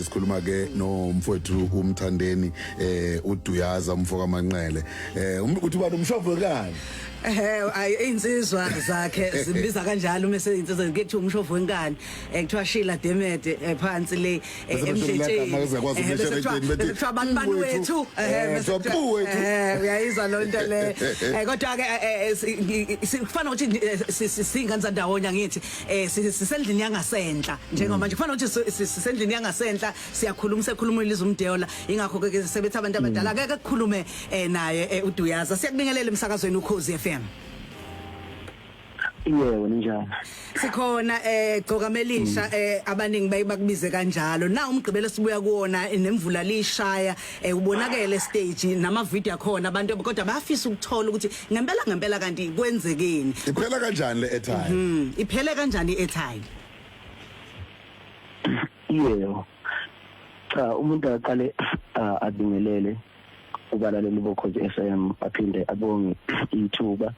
Sikhuluma ke nomfowethu uMthandeni uDuyaza umfoka Manqele uthi ubani umshovo kani. Ayi, insizwa zakhe zimbiza kanjalo uma seyinsizwa, kuthiwa umshovo wenkani, kuthiwa Sheila Demede phansi le Bese besho emdletsheni. lagama ezakwazi Bese ukumesha kuthiwa etsheni, bethi, bese kuthiwa abantu bani "Mpu wethu." Kuthiwa, Bese "Mpu wethu." Uyayizwa lo nto le. Kodwa ke kufana ukuthi singane zandawonye, ngithi sisendlini yangasenhla njengoba nje kufana ukuthi sisendlini yangasenhla, siyakhuluma, sekhuluma ilizwe umdeola, ingakho ke sebethi abantu abadala akeke kukhulume naye uDuyaza. Siyakubingelela emsakazweni Ukhozi FM. Yebo, ninjani? Sikhona. Gcokamelisha, abaningi baye bakubize kanjalo. Na umgqibelo sibuya kuwona nemvula lishaya, ubonakele stage nama video akhona abantu, kodwa bayafisa ukuthola ukuthi ngempela ngempela kanti kwenzekeni. Iphela kanjani le airtime? Iphele kanjani i-airtime? Yebo. Cha, umuntu aqale abingelele kubalaleli boKhozi FM, aphinde abonge ithuba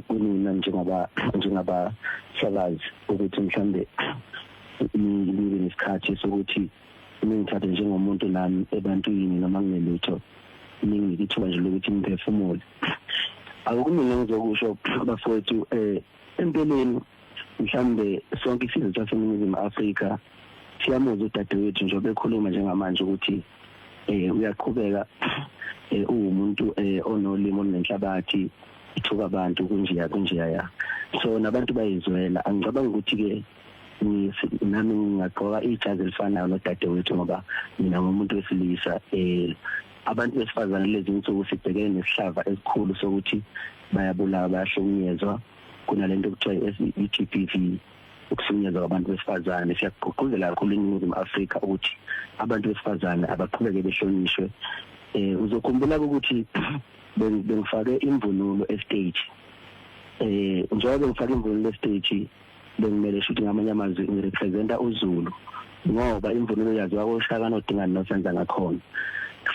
kunina njengabasakazi ukuthi mhlambe nibe nesikhathi sokuthi ningithathe njengomuntu nami ebantwini, noma ngingelutho, ninginike ithuba nje lokuthi ngiphefumule. Akukuningi engizokusho, bafowethu. Empeleni mhlambe sonke isizwe saseNingizimu Afrika siyamuzwa udadewethu njengoba ekhuluma njengamanje ukuthi uyaqhubeka, uwumuntu onolimi olunenhlabathi, ithuka abantu, kunjeya kunjeya ya. So nabantu bayizwela. Angicabanga ukuthi ke nami ngingagqoka ijazi elifanayo nodadewethu, ngoba mina ngumuntu wesilisa. Abantu besifazane lezi insuku sibhekene nesihlava esikhulu sokuthi bayabulawa, bayahlukunyezwa, kunalento okuthiwa i-GBV, ukuhlukunyezwa kwabantu besifazane. Siyagqugquzela kakhulu eNingizimu Afrika ukuthi abantu besifazane abaqhubeke behlonishwe. Uzokhumbula ukuthi bengifake imvunulo estage. Njengoba bengifake imvunulo estage, bengimele shuthi ngamanye amazwi ngirepresenta uZulu, ngoba imvunulo yaziwa koShaka noDingane noSenza ngakhona.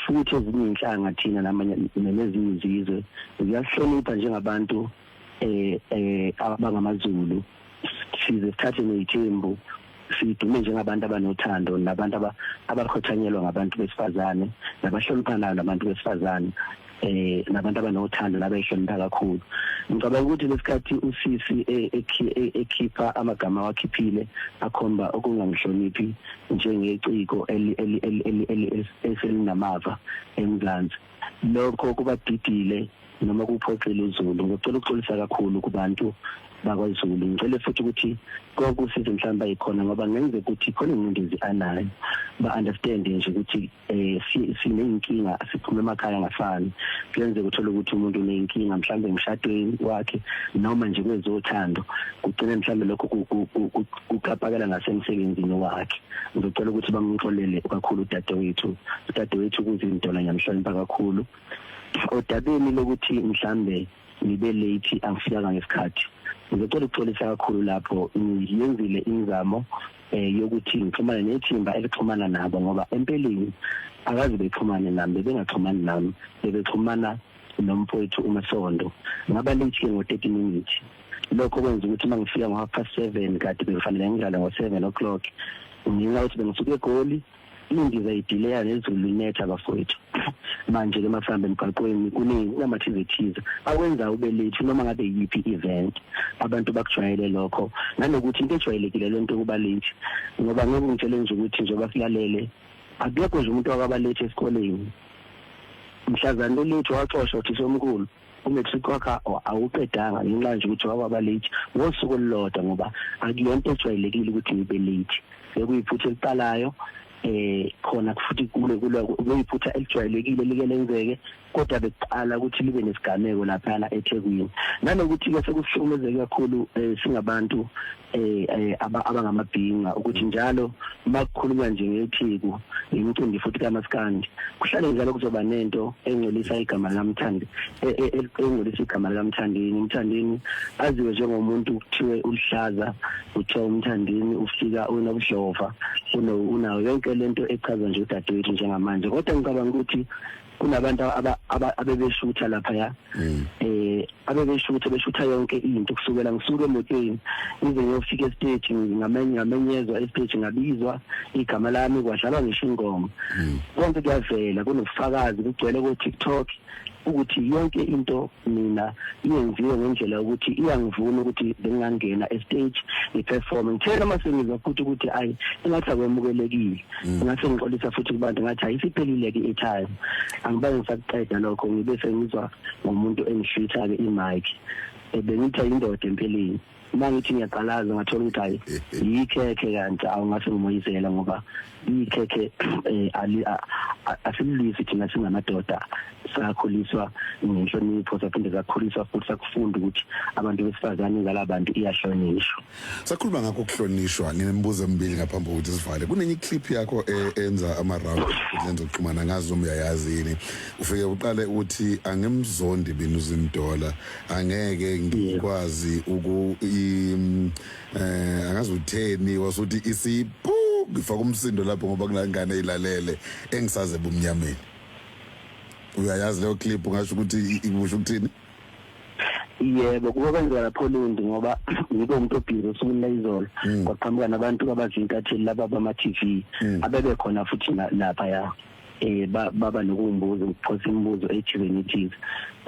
Futhi ezinye inhlanga thina namanye nezinye izizwe ziyasihlonipha njengabantu abangamaZulu. Size sithathe nezithembu, sidume njengabantu abanothando nabantu abakhothanyelwa ngabantu besifazane nabahloniphanayo nabantu besifazane, nabantu abanothando nabayihlonipha kakhulu. Ngicabanga ukuthi lesikhathi usisi ekhipha amagama awakhiphile akhomba ukungangihloniphi njengeciko eselinamava eMzansi, lokho kubadidile noma kuphoxile uZulu. Ngicela ukuxolisa kakhulu kubantu bakwaZulu. Ngicela futhi ukuthi konke usizo mhlawumbe ayikhona, ngoba ngenze ukuthi khona ingcindezi anayo, ba understand nje ukuthi sineyinkinga, siphuma emakhaya angafani. Kuyenzeka uthola ukuthi umuntu uneyinkinga mhlawumbe emshadweni wakhe noma nje kwezothando, kugcine mhlawumbe lokho kuqapakela ngasemsebenzini wakhe. Ngizocela ukuthi bamxolele kakhulu udadewethu. Udadewethu kuzintola, ngiyamhlonipha kakhulu. Odabeni lokuthi mhlambe ngibe late, angifikanga ngesikhathi, ngizocela ukuxolisa kakhulu lapho. Ngiyenzile imizamo yokuthi ngixhumane nethimba elixhumana nabo, ngoba empeleni akaze bexhumane nami, bebengaxhumani nami, bebexhumana nomfowethu uMasondo. Ngaba late ke ngo-30 minutes. Lokho kwenza ukuthi uma ngifika ngo-7:30, kade bekufanele ngidlale ngo-7 o'clock, ngenxa yokuthi bengisuke eGoli, indiza idileya nezulu linetha, bafowethu. Manje ke masihambe emgaqweni kunamathize thize akwenza ube late noma ngabe yiphi event. Abantu bakujwayele lokho, nanokuthi into ejwayelekile lento yokuba late, ngoba ngeke ungitshele nje ukuthi njengoba silalele akekho nje umuntu wakaba late esikoleni. Mhlazane late waxoshwa uthisha omkhulu, umatric wakhe awuqedanga ngenxa nje ukuthi wakwaba late ngosuku olulodwa, ngoba akuyonto ejwayelekile ukuthi ngibe late. Bekuyiphutha eliqalayo khona futhi kule kuyiphutha elijwayelekile like lenzeke, kodwa bekuqala ukuthi libe nesigameko laphana eThekwini. Nanokuthi ke sekusihlukumezeke kakhulu singabantu abangamabhinqa ukuthi njalo makukhulunywa nje ngeTheku, ngemicimbi futhi kaMaskandi, kuhlale njalo kuzoba nento engcolisa igama likaMthandi, engcolisa igama likaMthandeni. UMthandeni aziwe njengomuntu kuthiwe uluhlaza, kuthiwa uMthandeni ufika unobudlova, unayo yonke lento echazwa nje udadewethu njengamanje. Kodwa ngicabanga ukuthi kunabantu abebeshutha laphaya. Abebeshutha beshutha yonke into kusukela ngisuka emotweni ngize ngiyofika esiteji, ngamenyezwa esiteji, ngabizwa igama lami, kwadlalwa ngisho ingoma. Konke kuyavela, kunobufakazi, kugcwele ko-TikTok ukuthi yonke into mina iyenziwe ngendlela yokuthi iyangivuna ukuthi bengingangena estage ngiperform. Ngithe noma sengizwa futhi ukuthi ayi, engathi akwemukelekile, ngase ngixolisa futhi kubantu, ngathi ayisiphelile ke i-time, angibange ngisakuqeda lokho. Ngibe sengizwa ngomuntu engihlwitha-ke imic, bengithi ayindoda empeleni. Uma ngithi ngiyaqalaza, ngathola ukuthi hayi, yikhekhe kanti. Awungase ngimoyizela ngoba ikhekhe asililwisi thina singamadoda, sakhuliswa ngenhlonipho, saphinde sakhuliswa futhi sakufunda ukuthi abantu besifazane ngalabantu iyahlonishwa. Sakhuluma ngakho ukuhlonishwa. Nginemibuzo emibili ngaphambi kokuthi sivale. Kunenye iclip yakho enza ama-round enkundleni zokuxhumana, ngazi noma uyayazi yini. Ufike uqale uthi, "Angimzondi mina uZimdola, angeke ngikwazi uku angazi utheni," wasuthi isiphu ngifaka umsindo lapho ngoba kunangane ilalele engisaze ebumnyameni. Uyayazi leyo clip? Ungasho ukuthi ikusho ukuthini? Yebo, kuba kwenzeka lapho Lundi, ngoba ngibe umuntu obhizi osukwini layizolo, kwaqhamuka nabantu abazintatheli laba bama-TV abebekhona futhi lapha ya baba nokungibuza, ngiphosa imibuzo ethize nethize.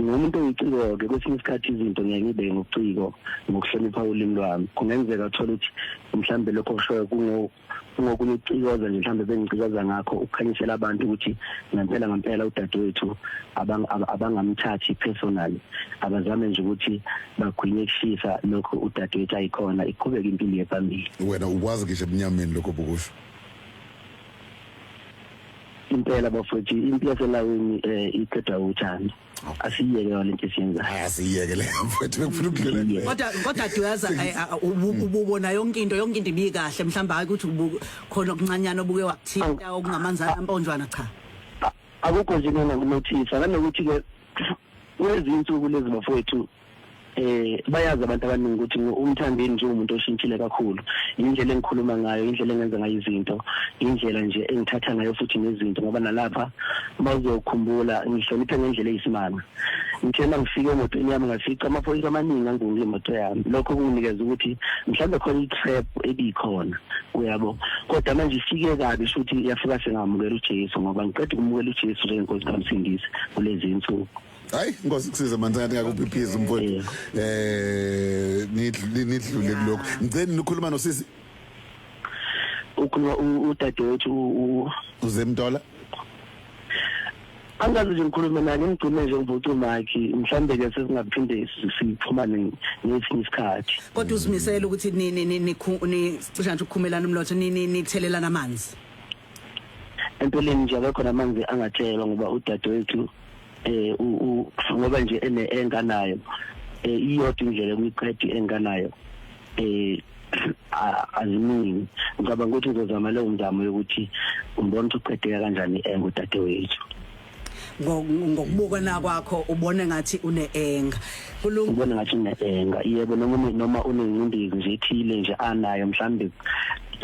Ngumuntu oyiciko-ke, kwesinye isikhathi izinto ngiyaye ngibeke ngobuciko, ngokuhlonipha ulimi lwami. Kungenzeka uthole ukuthi mhlawumbe lokho okushoyo kungokunye ukucikoza nje, mhlawumbe bengicikoza ngakho ukukhanyisela abantu ukuthi ngempela ngempela udadewethu abangamthathi personally, abazame nje ukuthi bagwinye kushisa lokhu udadewethu ayikhona, iqhubeke impilo yephambili. Wena ukwazi ngisho ebumnyameni lokho bokusho? Impela bafowethu, impi yaselawini iqedwa uthando. Asiyeke yona into esiyenzayo. Hayi, asiyeke le mfowethu, bekufuna ukudlula kuleyo. Kodwa Duyaza, ububona yonke into ibikahle, mhlawumbe hayi ukuthi khona okuncanyana obuke wakuthinta okungamanzana amponjwana, cha? Akukho nje mina nginothisa nanokuthi ke kulezi insuku lezi bafowethu, bayazi abantu abaningi ukuthi uMthandeni nje umuntu oshintshile kakhulu, indlela engikhuluma ngayo, indlela engenza ngayo izinto, indlela nje engithatha ngayo futhi nezinto, ngoba nalapha mawuzokhumbula ngihloniphe ngendlela eyisimanga. Ngithe mangifika emotweni yami, ngafica amaphoyisa amaningi angunge imoto yami. Lokho kunginikeza ukuthi mhlawumbe khona i-trap ebikhona, uyabo, kodwa manje ifike kabi futhi yafika sengamukela uJesu, ngoba ngiqeda ukumukela uJesu njengenkosi kamsindisi kulezi insuku. Hayi, Nkosi kusize manje, ngathi ngakuphiphisa umfowethu. Nidlule kulokho. Ngicela nikhuluma nosisi. Ukhuluma udadewethu uZimdola. Angazi nje ngikhulume naye, ngigcine nje ngivuca umakhi, mhlambe ke sesingaphinde sixhumane ngesinye isikhathi. Kodwa uzimisela ukuthi ni cisha nje ukukhumelana umlotha, ni nithelelana amanzi? Empeleni nje akekho namanzi angathelwa, ngoba udadewethu ngoba nje ene enganayo iyodwa indlela yokuyiqeda enganayo, aziningi. Ngicabanga ukuthi ngizozama leyo mzamo yokuthi ngibone ukuthi uqedeka kanjani engudadewethu. Ngokubukana kwakho ubone ngathi une-anger? Kulungile. Ubona ngathi une-anger, yebo, noma unengcindezi nje ethile nje anayo mhlambe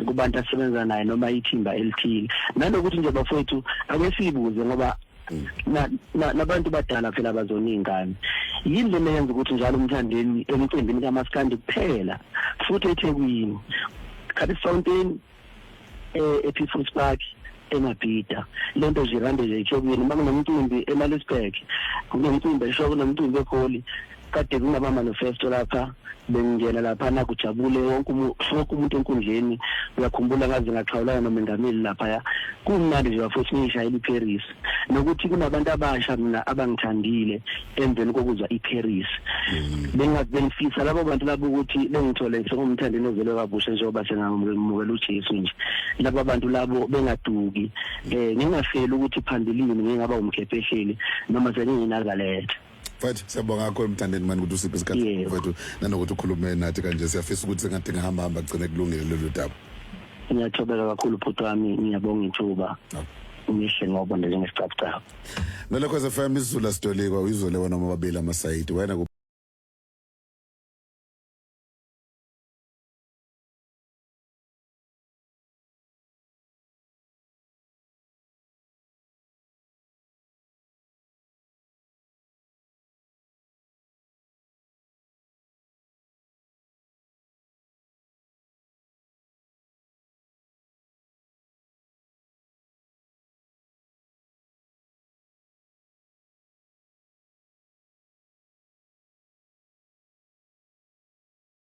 kubantu asebenza naye noma ithimba elithile. Nanokuthi nje bafowethu, ake siyibuze, ngoba nabantu badala phela bazona iy'ngane, yini lena yenza ukuthi njalo uMthandeni emcimbini kamaskandi kuphela, futhi eThekwini, Khabisi Fountain, ePeoples's Park, eMabhida, lento nje rande nje eThekwini, uma kunomcimbi eMaritzburg, kunomcimbi esho, kunomcimbi eGoli, kade kunama manifesto lapha, bengingena lapha nakujabule wonke umuntu enkundleni. Uyakhumbula ngaze ngaxhawulana nomengameli lapha, kumnandi nje bafowethu, ngiyishayela iParis. Nokuthi kunabantu abasha mina abangithandile emveni kokuzwa iParis, bengathi bengifisa labo bantu labo ukuthi bengithole sengumthandeni ozelwe kabusha, njengoba sengamukela uJesu nje, laba bantu labo bengaduki, ngingafeli ukuthi phambilini ngingaba umkhephehleli noma sengiyinazaletha. Mfethu, siyabonga kakhulu Mthandeni mani ukuthi usiphe isikhathi, mfethu, nanokuthi ukhulume nathi kanje. Siyafisa ukuthi sengathi ngihamba hamba kugcine kulungile lolu daba. Ngiyathobeka kakhulu bhuti wami, ngiyabonga ithuba. Ngihle ngoba njengesicabcaba. Nalokho FM, isiZulu asitolikwa, uyizwele wena omabili amasayidi wena.